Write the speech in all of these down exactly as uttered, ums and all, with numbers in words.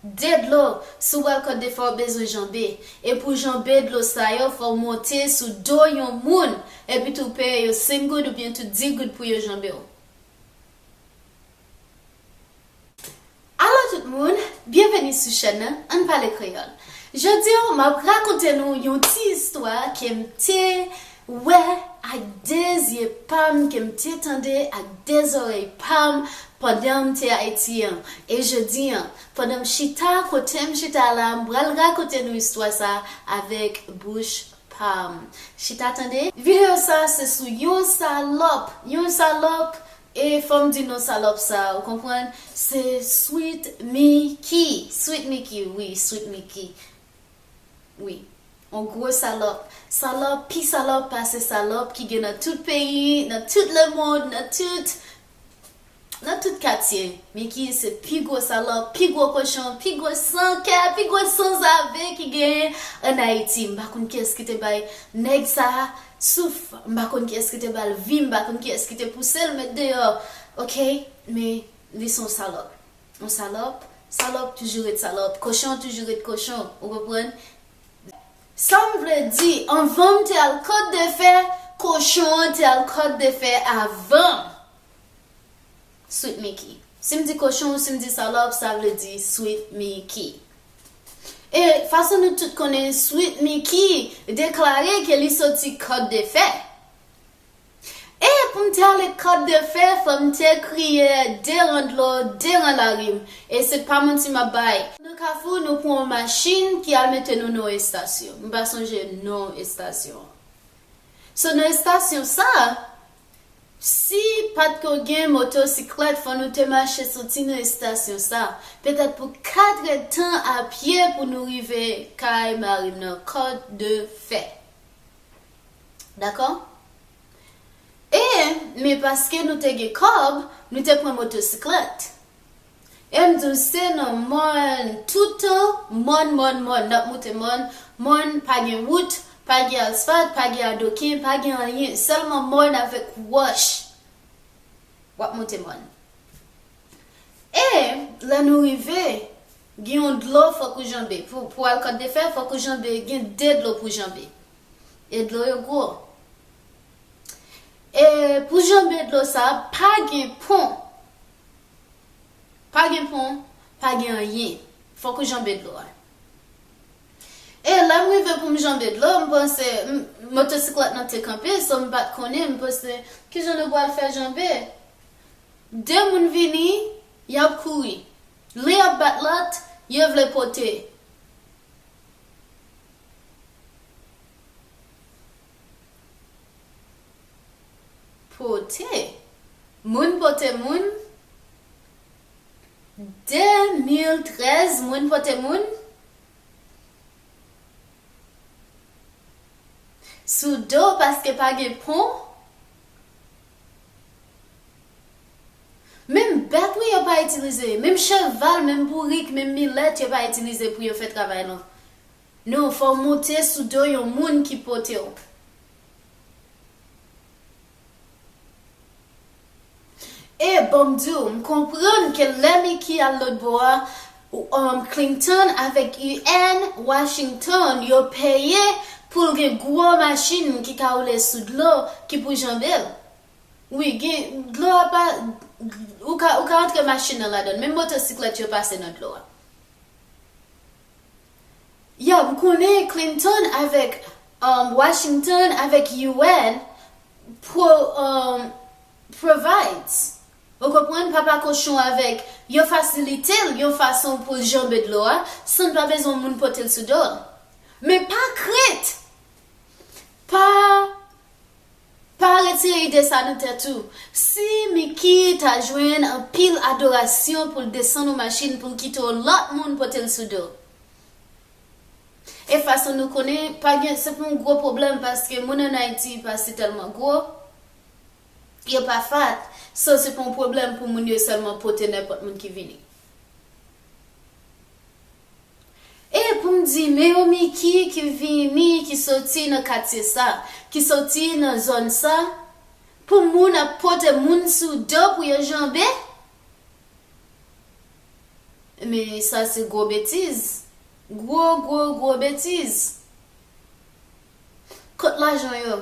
De dlo, si w pral kòt de fè, w bezwen janbe. E pou janbe dlo sa yo, fò w monte sou do yon moun, epi tou peye yo senk goud oubyen tou dis goud pou yo janbe w. Alo tout moun, byenveni sou chèn nan Ann Pale Kreyòl. Jodi a, m ap rakonte nou yon ti istwa ke m te wè ak de zye pa m, ke m te tande ak de zòrèy pa m pandan m te Ayiti an. E jodi a, pandan m chita kote m chita la, m pral rakonte nou istwa sa avèk bouch pa m. Chita tande. Videyo sa se sou yon salòp, yon salòp, e fò m di non salòp sa, ou konprann? Se Sweet Micky. Sweet Micky, wi, Sweet Micky. Wi. On gwo salòp. Salòp, pi salòp pase salòp ki gen nan tout peyi, nan tout lemonn, nan tout, nan tout katye. Micky se pi gwo salòp, pi gwo kochon, pi gwo sankè, pi gwo sanzave ki genyen ann Ayiti. M pa konn kiyès ki te bay nèg sa a souf, m pa konn kiyès ki te ba l vi, m pa konn kiyès ki te pouse l met deyò. Oke? Men li se yon salòp. Yon salòp, salòp toujou ret salòp, kochon toujou ret kochon, ou konprann? Sa m vle di, anvan m te al kòt de fè, kochon an te al kòt de fè avan m. Sweet Micky. Si m di kochon ou si m di salòp, sa vle di Sweet Micky. E fason nou tout konnen, Sweet Micky deklare ke li soti kòt de fè. E pou m te ale kòt de fè, fò m te kriye de ran dlo, de ran larim. E se pa manti m ap bay. Nan Kafou, nou pran yon machin ki al mete nou nan yon estasyon. M pa sonje non estasyon an. So, nan estasyon sa, si pa t ko gen motosiklèt, fò nou te mache soti nan estasyon sa, petèt pou kat èdtan a pye pou nou rive kay mari m nan kòt de fè. Dakò? E, men paske nou te gen kòb, nou te pran motosiklèt. E m di w, se nan mòn, toutan mòn, mòn, mòn, n ap moute mòn, mòn pa gen wout, pa gen asfalt, pa gen adoken, pa gen anyen, sèlman mòn avèk wòch. W ap moute mòn. E lè nou rive, gen yon dlo fòk ou janbe. Pou, pou al kòt de fè, fòk ou janbe, gen de dlo pou janbe. E dlo yo gwo. E pou janbe dlo sa, pa gen pon. Pa gen pon, pa gen anyen. Fòk ou janbe dlo a. E lè m rive pou m janbe dlo, m panse, m, motosiklèt lan te kanpe, so m pa t konnen, m panse, kijan nou pral fè janbe? De moun vini, y ap kouri. Li ap bat lòt, yo vle pote. Pote. Moun pote moun. De mil trèz, moun pote moun. Sou do paske pa gen pon. Menm bèt, wi, yo pa itilize. Menm cheval, menm bourik, menm milèt, yo pa itilize pou yo fè travay lan. Non, fò w monte sou do yon moun ki pote w. E ban m di w, m konprann ke lè Micky al lòt bò a, um, Clinton avèk U N, Washington, yo peye pou l gen gwo machin ki ka woule sou dlo ki pou janbe l. Wi, gen, dlo a pa, ou ka, ou ka antre machin nan ladan l, menm motosiklèt yo pase nan dlo a. Ya, m konnen Clinton avèk, um, Washington avèk U N pro, um, provides. Ou konprann? Papa kochon avèk, yo fasilite l yon fason pou l janbe dlo a, san l pa bezwen moun pote l sou do l. Men pa krent! Pa Pa retire ide sa nan tèt ou. Si Micky ta jwenn anpil adorasyon pou l desann yon machin pou l kite yon lòt moun pote l sou do. E fason nou konnen, pa gen, se pa yon gwo pwoblèm paske moun ann Ayiti pa si tèlman gwo, yo pa fat. So, se pa yon pwoblèm pou moun yo sèlman pote nenpòt moun ki vini. E pou m di, men yon Micky ki vini, ki soti nan katye sa, ki soti nan zòn sa, pou moun ap pote moun sou do pou yo janbe? Men sa se gwo betiz. Gwo, gwo, gwo betiz. Kot lajan yo?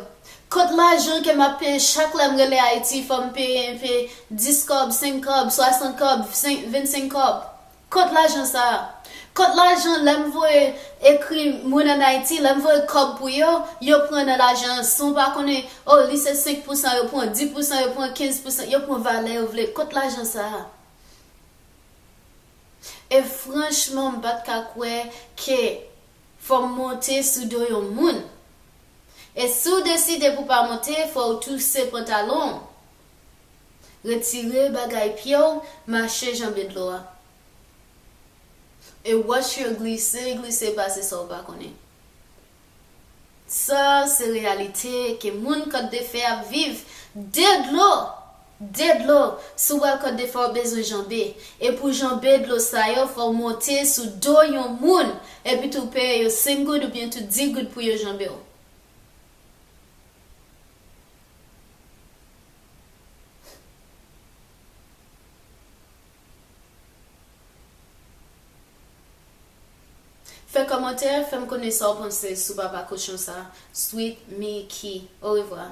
Kot lajan ke m ap peye chak lè m rele Ayiti, fò m peye, peye dis kòb, senk kòb, swasant kòb, vennsenk kòb? Kot lajan sa a? Kot lajan lè m voye ekri moun ann Ayiti, lè m voye kòb pou yo, yo pran nan lajan an san w pa konnen, o, li se senk pousan, yo pran dis pousan, yo pran kenz pousan, yo pran valè yo vle. Kot lajan sa a? E franchman, m pa t ka kwè ke fò m monte sou do yon moun. E si w deside pou w pa monte, fò w touse pantalon w, retire bagay pye w, mache janbe dlo a. E wòch yo glise, glise pase sa w pa konnen. Sa se reyalite ke moun Kòt de Fè ap viv. De dlo! De dlo! Si w al Kòt de Fè, w bezwen janbe. E pou janbe dlo sa yo, fò w monte sou do yon moun, epi tou peye yo senk goud oubyen tou dis goud pou yo janbe w. Fè kòmantè, fè m konnen sa w panse sou papa kochon sa, Sweet Mickey. Orevwa.